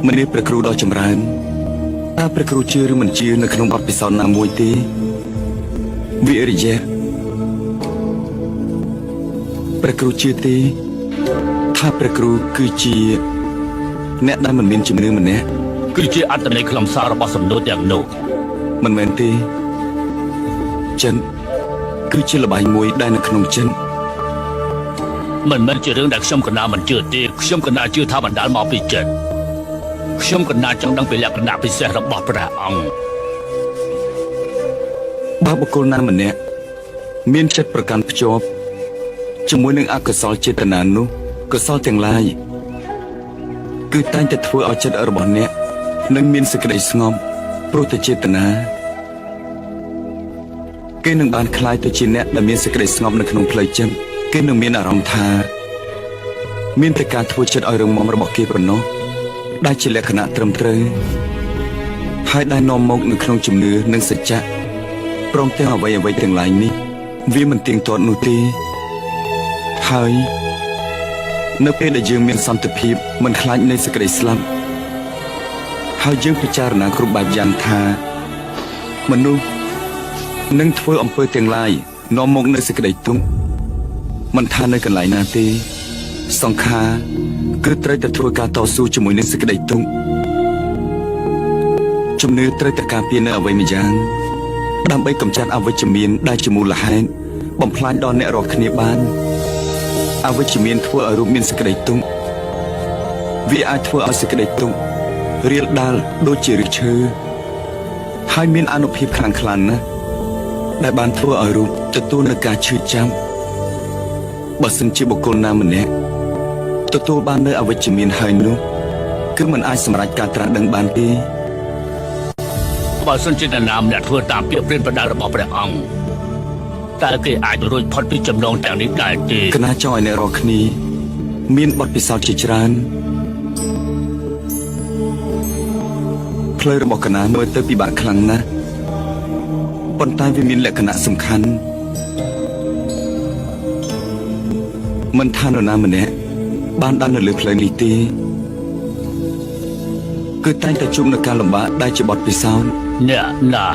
មនាលព្រះគ្រូដ៏ចម្រើនតើព្រះគ្រូជឿឬមិនជឿនៅក្នុងបទពិសោធន៍ណាមួយទេវិរិយៈព្រះគ្រូជឿទេថាព្រះគ្រូគឺជាអ្នកដែលមិនមានជំនឿម្នាក់ គឺជាអត្ថន័យខ្លឹមសាររបស់សំណួរទាំងនោះ មិនមែនទេចិនគឺជាល្បែងមួយដែលនៅក្នុងចិន មិនមែនជារឿងដែលខ្ញុំកណាមិនជឿទេខ្ញុំកណាជឿថាបណ្ដាលមកពីចិត្តខ្ញុំកណាចង់ដឹងពីលក្ខណៈពិសេសរបស់ព្រះអង្គ បើបុគ្គលណាម្នាក់មានចិត្តប្រកាន់ភ្ជាប់ជាមួយនឹងអកុសលចេតនានោះកុសលទាំងឡាយគឺតែងតែធ្វើឲ្យចិត្តរបស់អ្នកនឹងមានសេចក្តីស្ងប់ព្រោះតែចេតនាគេនឹងបានក្លាយទៅជាអ្នកដែលមានសេចក្តីស្ងប់នៅក្នុងផ្លូវចិត្តគេនឹងមានអារម្មណ៍ថាមានតែការធ្វើចិត្តឲ្យរឹងមាំរបស់គេប៉ុណ្ណោះដែលជាលក្ខណៈត្រឹមត្រូវហើយដែលនាំមកនៅក្នុងជំនឿនិងសច្ចៈ ព្រមទាំងអ្វីអ្វីទាំងឡាយនេះវាមិនទៀងទាត់នោះទេហើយនៅពេលដែលយើងមានសន្តិភាពមិនខ្លាចនៃសេចក្តីស្លាប់ហើយយើងពិចារណាគ្រប់បែបយ៉ាងថាមនុស្សនឹងធ្វើអំពើទាំងឡាយនាំមកនូវសេចក្តីទុក្ខមិនថានៅកន្លែងណាទេសង្ខារគឺត្រូវតែធ្វើការតស៊ូជាមួយនឹងសេចក្តីទុក្ខជំនឿត្រូវតែការពារនៅអ្វីម្យ៉ាង ដើម្បីកម្ចាត់អវិជ្ជមានដែលជាមូលហេតុបំផ្លាញដល់អ្នករាល់គ្នាបានអវិជ្ជមានធ្វើឲ្យរូបមានសេចក្តីទុក្ខវាអាចធ្វើឲ្យសេចក្តីទុក្ខរៀលដាល់ដូចជាឫសឈើហើយមានអានុភាពខ្លាំងក្លាណាស់ដែលបានធ្វើឲ្យរូបទទួលនឹងការឈឺចាប់បើសិនជាបុគ្គលណាម្នាក់ទទួលបាននៅអវិជ្ជមានហើយនោះគឺมันអាចសម្រេចការត្រាស់ដឹងបានទេ បើសិនជានរណាម្នាក់ធ្វើតាមពាក្យប្រៀនប្រដៅរបស់ព្រះអង្គតើគេអាចរួចផុតពីចំណងទាំងនេះដែរទេ កណាចង់ឲ្យអ្នករាល់គ្នាមានបទពិសោធន៍ជាច្រើនផ្លូវរបស់កណាមើលទៅពិបាកខ្លាំងណាស់ប៉ុន្តែវាមានលក្ខណៈសំខាន់មិនថានរណាម្នាក់បានដើរនៅលើផ្លូវនេះទេគឺតែងតែជួបនឹងការលំបាកដែលជាបទពិសោធន៍ អ្នកណា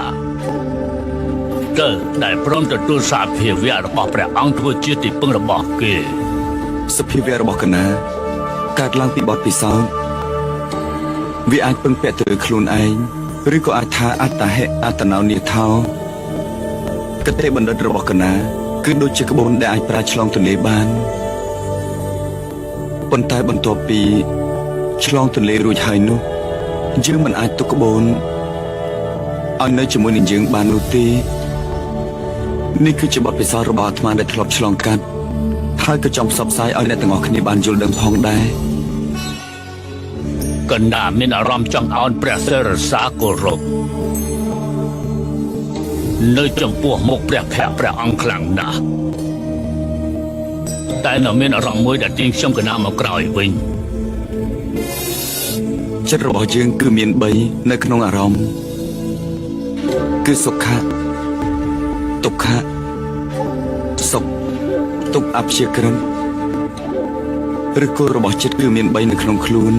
ទៅដែលព្រមទទួលសារភាវៈរបស់ព្រះអង្គធ្វើជាទីពឹងរបស់គេ សភាវៈរបស់កណាកើតឡើងពីបទពិសោធន៍វាអាចពឹងពាក់ទៅលើខ្លួនឯងឬក៏អាចថាអត្តហិអត្តនោនិថោគតិបណ្ឌិតរបស់កណាគឺដូចជាក្បូនដែលអាចប្រើឆ្លងទន្លេបានប៉ុន្តែបន្ទាប់ពីឆ្លងទន្លេរួចហើយនោះយើងមិនអាចទុកក្បូនឲ្យនៅជាមួយនឹងយើងបាននោះទេនេះគឺជាបទពិសោធន៍របស់អាត្មាដែលធ្លាប់ឆ្លងកាត់ហើយក៏ចង់ផ្សព្វផ្សាយឲ្យអ្នកទាំងអស់គ្នាបានយល់ដឹងផងដែរ កណ្ដាមានអារម្មណ៍ចង់អោនព្រះសិរសាគោរពនៅចំពោះមុខព្រះភ័ក្ត្រព្រះអង្គខ្លាំងណាស់តែនៅមានអារម្មណ៍មួយដែលទាញខ្ញុំកណ្ដាមកក្រោយវិញ ចិត្តរបស់យើងគឺមាន3នៅក្នុងអារម្មណ៍គឺសុខៈទុក្ខៈសុខទុក្ខអព្យាក្រឹតឬគោលរបស់ចិត្តគឺមាន3នៅក្នុងខ្លួន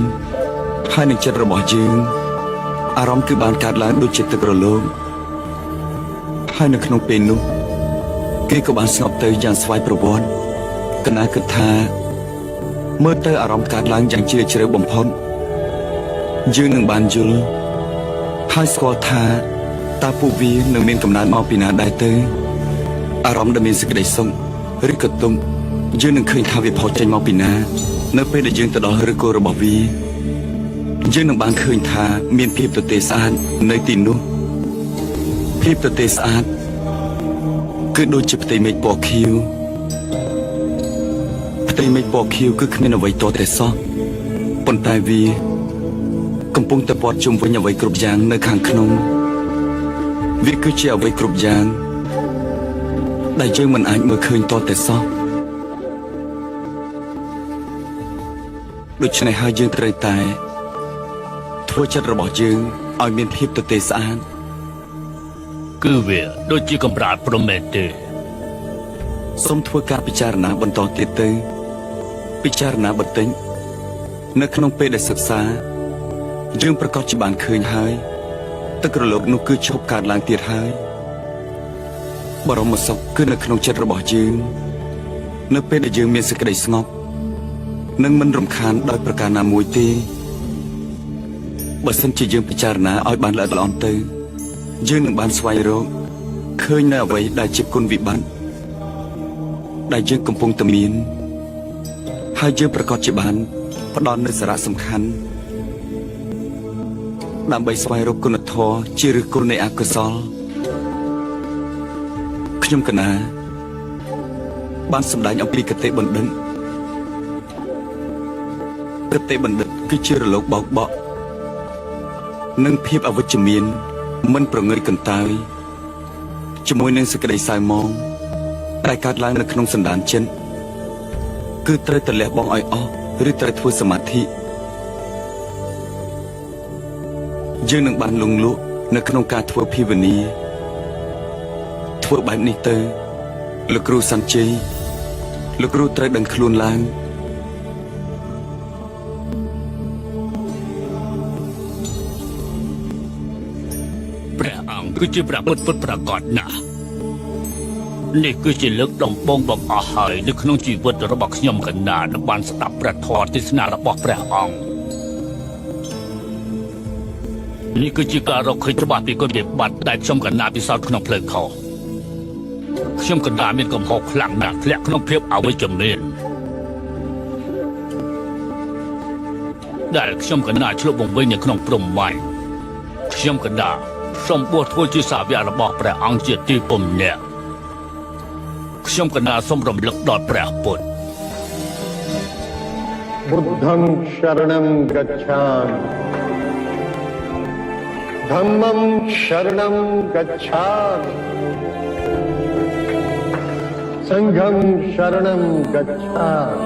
ហើយនឹងចិត្តរបស់យើងអារម្មណ៍គឺបានកើតឡើងដូចជាទឹករលកហើយនៅក្នុងពេលនោះគេក៏បានស្ងប់ទៅយ៉ាងស្វ័យប្រវត្តិកណាគិតថាមើលទៅអារម្មណ៍កើតឡើងយ៉ាងជ្រាលជ្រៅបំផុត យើងនឹងបានយល់ហើយស្គាល់ថាតើពួកវានឹងមានកំណើតមកពីណាដែរទៅអារម្មណ៍ដែលមានសេចក្តីសុខឬក៏ទុក្ខយើងនឹងឃើញថាវាផុសចេញមកពីណា នៅពេលដែលយើងទៅដល់ឫសគល់របស់វាយើងនឹងបានឃើញថាមានភាពទទេស្អាតនៅទីនោះភាពទទេស្អាតគឺដូចជាផ្ទៃមេឃពណ៌ខៀវផ្ទៃមេឃពណ៌ខៀវគឺគ្មានអ្វីតតែសោះប៉ុន្តែវា កំពុងតែព័ទ្ធជុំវិញអ្វីគ្រប់យ៉ាងនៅខាងក្នុងវាគឺជាអ្វីគ្រប់យ៉ាងដែលយើងមិនអាចមើលឃើញតតែសោះដូច្នេះហើយយើងត្រូវតែធ្វើចិត្តរបស់យើងឲ្យមានភាពទទេស្អាត គឺវាដូចជាកម្រាលព្រំមែនទេ សូមធ្វើការពិចារណាបន្តទៀតទៅពិចារណាបន្តិចនៅក្នុងពេលដែលសិក្សា យើងប្រកាសជាបានឃើញហើយទឹករលកនោះគឺឈប់កើតឡើងទៀតហើយបរមសុខគឺនៅក្នុងចិត្តរបស់យើងនៅពេលដែលយើងមានសេចក្តីស្ងប់និងមិនរំខានដោយប្រការណាមួយទេបើសិនជាយើងពិចារណាឲ្យបានល្អិតល្អន់ទៅយើងនឹងបានស្វែងរកឃើញនៅអ្វីដែលជាគុណវិបត្តិដែលយើងកំពុងតែមានហើយយើងប្រកាសជាបានផ្ដល់នូវសារៈសំខាន់ដើម្បីស្វែងរកគុណធម៌ជាឫសគល់នៃអកុសលខ្ញុំកណាបានសម្ដែងអំពីគតិបណ្ឌិតគតិបណ្ឌិតគឺជារលកបោកបក់និងភាពអវិជ្ជមានមិនប្រងើយកន្តើយជាមួយនឹងសេចក្តីសៅមងដែលកើតឡើងនៅក្នុងសន្តានចិត្តគឺត្រូវតែលះបង់ឲ្យអស់ឬត្រូវធ្វើសមាធិយើងនឹងបានលងលក់នៅក្នុងការធ្វើភាវនាធ្វើបែបនេះទៅលោកគ្រូសាន់ជ័យលោកគ្រូត្រូវដឹងខ្លួនឡើង ព្រះអង្គគឺជាព្រះពុទ្ធពិតប្រាកដណាស់នេះគឺជាលើកដំបូងបង្អស់ហើយនៅក្នុងជីវិតរបស់ខ្ញុំកណ្ណានឹងបានស្ដាប់ព្រះធម៌ទេសនារបស់ព្រះអង្គនេះគឺជាការរកឃើញច្បាស់ពីគុណវិបត្តិដែលខ្ញុំកណ្ណាពិសោធន៍ក្នុងផ្លូវខុសខ្ញុំកណ្ណាមានកំហុសខ្លាំងណាស់ធ្លាក់ក្នុងភាពអវិជ្ជមានដែលខ្ញុំកណ្ណាឆ្លុះវង្វេងនៅក្នុងព្រំម៉ាញ់ខ្ញុំកណ្ដាសូមបួសធ្វើជាសាវករបស់ព្រះអង្គជាទីពំនាក់ខ្ញុំកណ្ដាសូមរំលឹកដល់ព្រះពុទ្ធ बुद्धं शरणं गच्छामि धम्मं शरणं गच्छामि संघं शरणं गच्छामि।